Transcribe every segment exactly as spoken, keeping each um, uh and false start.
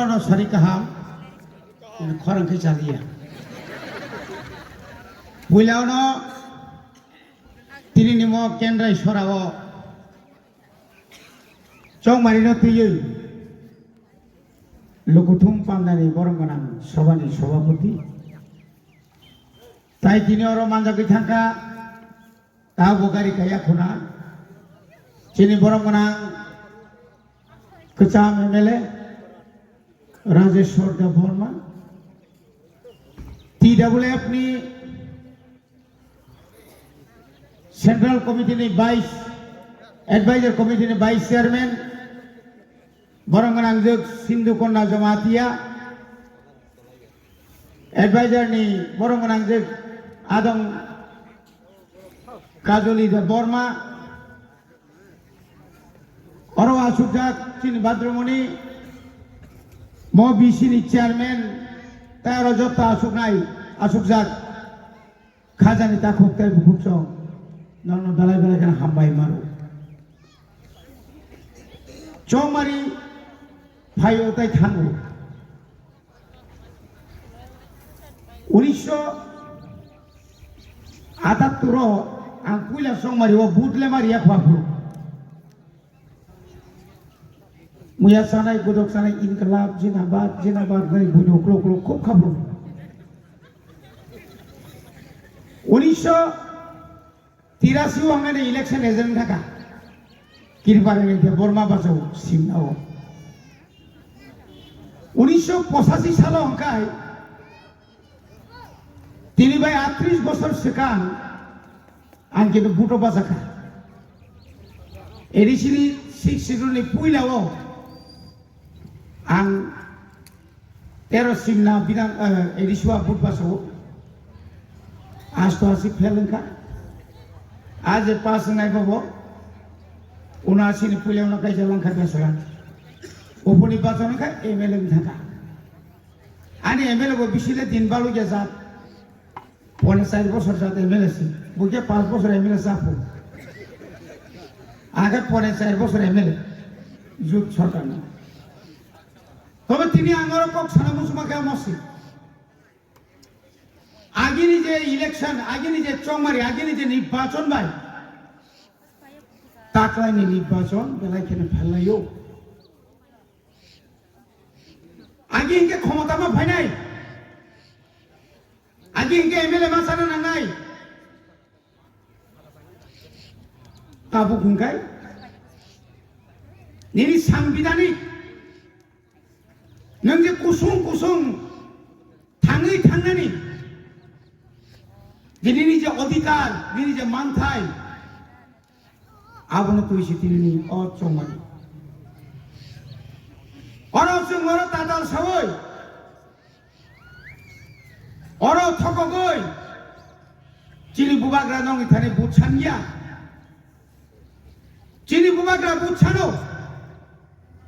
Ano sari kaham, khorang khe chaliya. Puila ono tini nimo kendrai sorao Chongmari no twiwi Lukuthum Pandani Borom Gwnang Sobha ni Sobhapati. Tai tini oro manjagwi thangkha, ta bo gari kaya khuna. Chini Borom Gwnang kwcham M L A Rajeshwar Debbarma, T W F ni Central Committee ni Vice, Advisor Committee ni Vice Chairman, Borom Gwnang jwk Sindhu Konda Jamatia, Advisor ni Borom Gwnang jwk Adong Kajoli Debbarma, oro asukjak chini Bhadramoni, mo B C ni Chairman, tai oro joto asuknai, asukjak. Khajani takhuk tei bukhuk song, nono belai belai kheno hambai maro. Chongmari phaio tei thango. Unisho atattur o ang puila Chongmari o vote le mari ya khwa phuru. Muya sanai, godok sanai, inkilab, jindabad, jindabad, nai buino klo klo khub khabro. Unisho tirasi o ang nai election agent thaka. Kirpari ni Debbarma bachao simna o. Unisho pochasi salo hwnkhe tini bai atris bosor swkang ang kintu buto bachakha. A D C ni six schedule ni puila o ang tero simna bidang, eh, A D C o but bachao. Asto asi fail wngkha. A je pass wngnai bobo. Unasi ni puila uno kaisa langkha besoran. Oponi bachon wngkha M L A wngkha. Ani M L A bo bisile din balu ja jat. Pone char bosor jat M L A si. Bo khe panch bosor M L A sa phu. Age pone char bosor M L A. Jut sorkar no. Tobe tini ang oro kok sana muchuma khe mosi. Agini je election, agini je chongmari, agini je nirbachon bai. Taklai ni nirbachon belai kheno phailai o. Agi hingke khomota ma phainai. Agi hingke M L A ma sana nangnai. Tabuk hingkai nini sangbidanik nwng je kusung kusung thangwi thangnani je nini je odhikar, nini je manthai, abono twi si tini o chongmani. Oro chwng oro tatal sawi, oro thokogwi chini bubagra nongni thani but sanya. Chini bubagra but sano,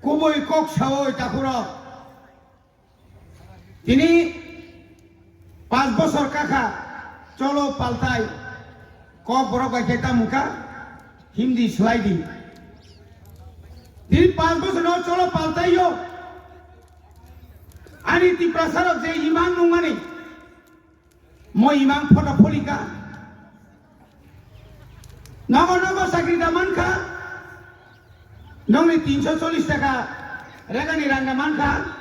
kubui kok sawi takhurok. Tini panch bosor kakha cholo paltai, kok borok bai khe tamo kha, himdi swlai di. Tini panch bosor no cholo paltai yo. Ani Tiprasa rok je imang nungmani, mo imang photo pholika. Nogo nogo chakri da mankha. Nongni tinso chollis taka regani rang da mankha.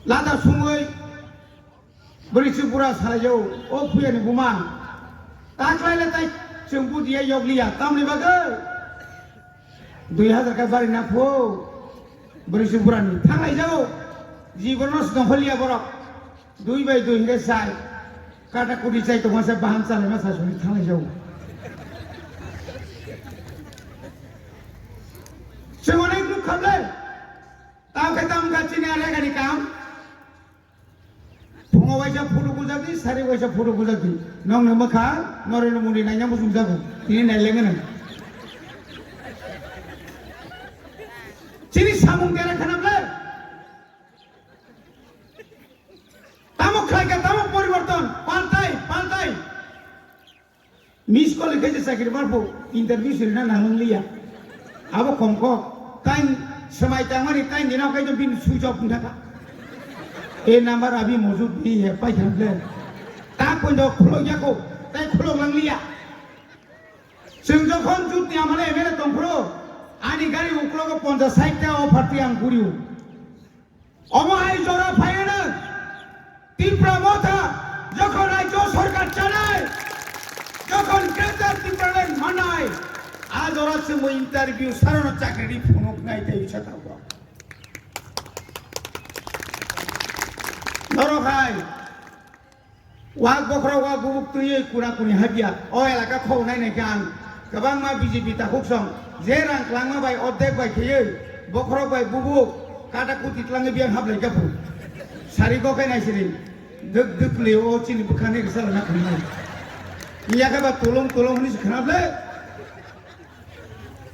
Lada sungwi bwrwi chwng bura salai jao, o phuyani buma. Taklai le tai chwng budiya yokliya, tamni bagwi? Dui hazar khe bari na pho. Bwrwi chwng burani thanglai jao. Jibono se dongkholiya borok. Dui bai dui hingke sai. Kata kudi chai tongma se baham chalaima sa suni thanglai jao. Chwng onek nuk khablai. Tamo khe tamo kha chini a regani kam. Phungo waisa photo bujak di, sari waisa photo bujak di. Nongni mwkha Narendra Modi naina muchung jago. Tini nailengeno. Chini samung tera khana ble. Tamo khlai kha, tamo poriborton, paltai, paltai. Miss call khe je chakri barbo, interview sirina nangliya. Abo khomkho, time Swmai tangmani tai nino kaijo bini switch off wngkha. E number abhi mojud nahi hai, paikha ble. Ta koino khulok yako, tai khulok langliya. Chwng jokhon jut ni amale M L A tongphuru, ani gari uklogo ponchas sait ta offer twi ang guriu. Omo hai jora phaiyano Tipra Motha jokhon Rajya Sarkar chanai, jokhon Greater Tipraland manai, a jora chwngbo interview sarono chakri ri phunuk nai tei wngsa tabuk. Norok hai wak bokhorok wak bubuk twiwi kuna kuni habya. O elaka khok nai nai khe ang kwbangma B J P takhuk song je rang kwlangma bai ordek bai kheywi bokhorok bai bubuk kata kuti twlangwi biyang hablai kha phu. Sari go khe nai siring dwk dwk le o chini bwkhani rwsa lana khunai. Iya khe ba tulung tulung hwnwi se khna ble.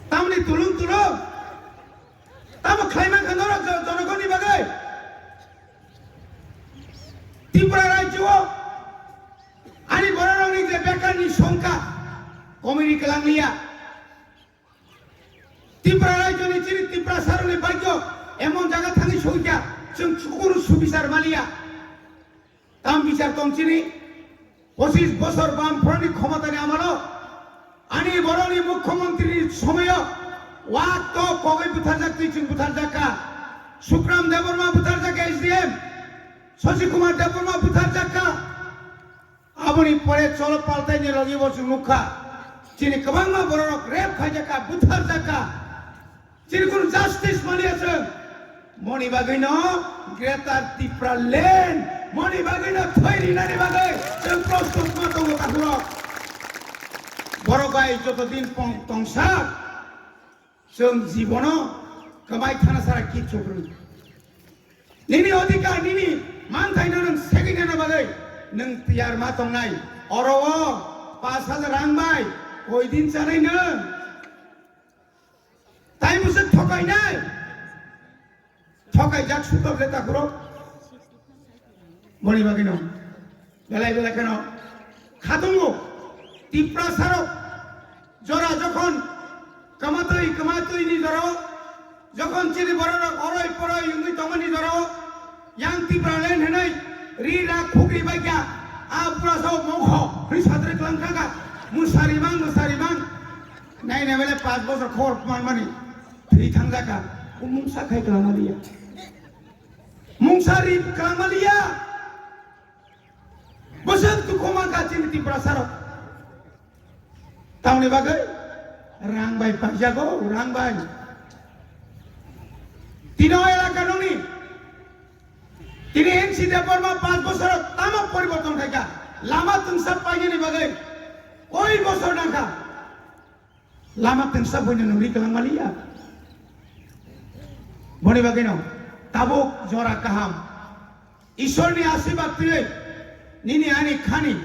Tamni tulung tulung. Tamo khlai man kha norok jo-, jonogonni bagwi. Tripura rajyo o ani bororokni je bekarni songkha komini kwlangliya. Tripura rajyoni chini Tiprasarokni bagyo emon jaga thangwi soikha chwng chukuru subichar maliya. Tam bichar tong chini, pochis bosor Bamfrontni khomotani amalo, ani borokni mukhyamantrini somoyo, wak tok kogwi butharjak twi chwng butharjak kha. Sukram Debbarma butharjak kha S D M, Shashi Kumar Debbarma butharjak kha. Aboni pore cholo paltaini logi bo chwng nukha. Chini kwbangma bororok rape khaijak kha, butharjak kha. Chini kunu justice maliya chwng. Moni bagwi no Greater Tipraland, moni bagwi no thwi rinani bagwi chwng prostut ma tongo takhurok. Borok bai joto din pong tongsa chwng jibono kwbai thana sara kichu kwrwi. Nini odhikar, nini manthaino nwng segwinani bagwi nwng tiyar ma tongnai. Oro o pash hajar rang bai koi din chanai nwng? Tai bwswk thokainai? Thokaijak sutok le takhurok. Boni bagwino belai belai kheno khatungo Tiprasarok jora jokhon kwmatwi kwmatwini jora o, jokhon chini bororok oroi poroi wngwi tongmani jora o, yang Tipraland hwnwi ri rak khukri baikha, a pura sao mokho hwnwi sadre kwlang thangkha, musari mang musari mang. Nai nai bele panch bosor khor manmani thwi thangjaka. O mungsa khai kwlangma liya. Mungsa ri kwlangma liya. Bwswk dukhu mankha chini Tiprasarok. Tamni bagwi rang bai paijago, rang bai. Tino elaka nungni. Tini N C Debbarma panch bosor tamo poriborton khaikha. Lama twngsa painani bagwi koi bosor nangkha. Lama twngsa buino nungri kwlangma liya. Boni bagwino tabuk jora kaham. Ishwarni asibad twiwi nini ani khani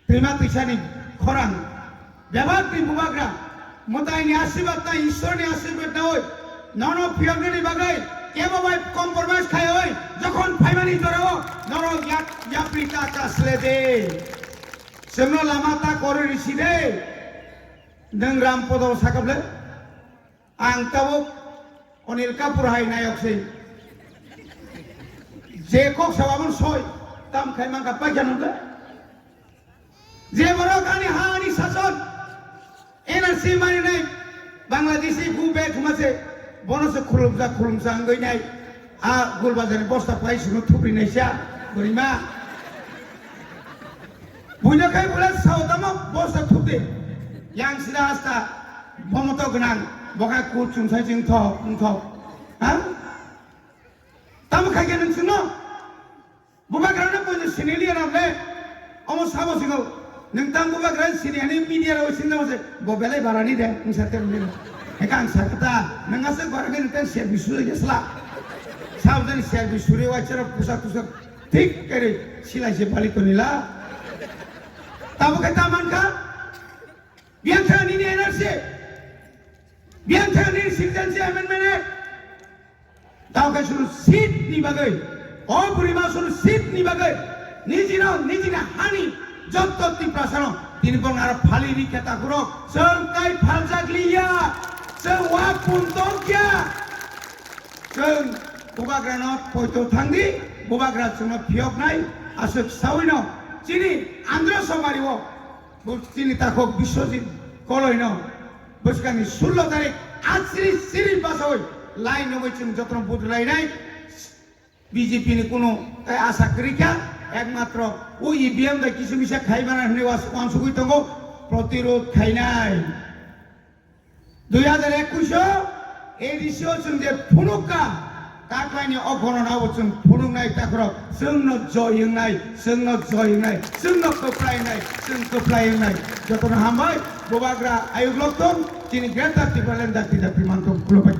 twima twisani khorang bebakni bubagra mwtaini asibad tei Ishwarni asibad nawi nono phiyoknani bagwi kebo bai compromise khaiwi jokhon phaimani jorao norok yak yapri ta kasle de. Chwngno lama ta kwrwi risi de. Nwng Ram Podol sakable, ang tabuk Anil Kapoor hai nayok se. Je kok sawa mon soi, tam khai mangka paikha nungkha. Je borok ani ha ani sason, N R C mani nai, Bangladeshi go back huma se, bono se khulumsa khulumsa wngwi nai. A gul bazar ni bosta pai sino thupri naisa, burima. Buino khai bula sao tamo bosta thupri. Yang sida asta bomoto gwnang, boka ku chumsai ching tho, wng tho. Ha? Tamo khai khe nung sino? Bubagra no poito sini liya na ble. Omo sabo singo. Nwng tang bubagra sini ani media rao sini nang se bo belai barani de, nwng sa ter ni. Eka ang sa kata, nwng asa barani nwng tang ser bisu ya sla. Sabo jani ser bisu re wa chara pusa pusa. Thik kere silai se bali to nila. Tabo khe ta man kha? Biyang kha nini N R C. Biyang kha nini Citizenship Amendment Act. Tao khe suru seat ni bagwi, o burima suru seat ni bagwi, nijino, nijini hani jotto Tiprasano tini bong aro phali ri khe takhurok, chwng tai phaljak liya, chwng wa pun tongkya, Chwng bubagrano poito thangdi, bubagra chwngno phiyoknai, aswk sawino chini Andhra Somari o bo chini takhuk Biswajit Koloino bwskangni sullo tarik asri siri basawi lai nugwi chwng jotono budlainai. B J P ni kunu tai asa kwrwi kha, ekmatro o E V M da kisu misa khai mana hwnwi was-, wansugwi tongo, protirod khainai. Dui hajar ekwis o A D C o chwng je phunuk kha, taklaini o ghorona bo chwng phunuknai takhorok, chwngno joy wngnai, chwngno joy wngnai, chwngno kwplai wngnai, chwng kwplai wngnai. Jotono hambai, bubagra ayuk lok tong, chini Greater Tipraland dakti dakti mantong, khulumbai.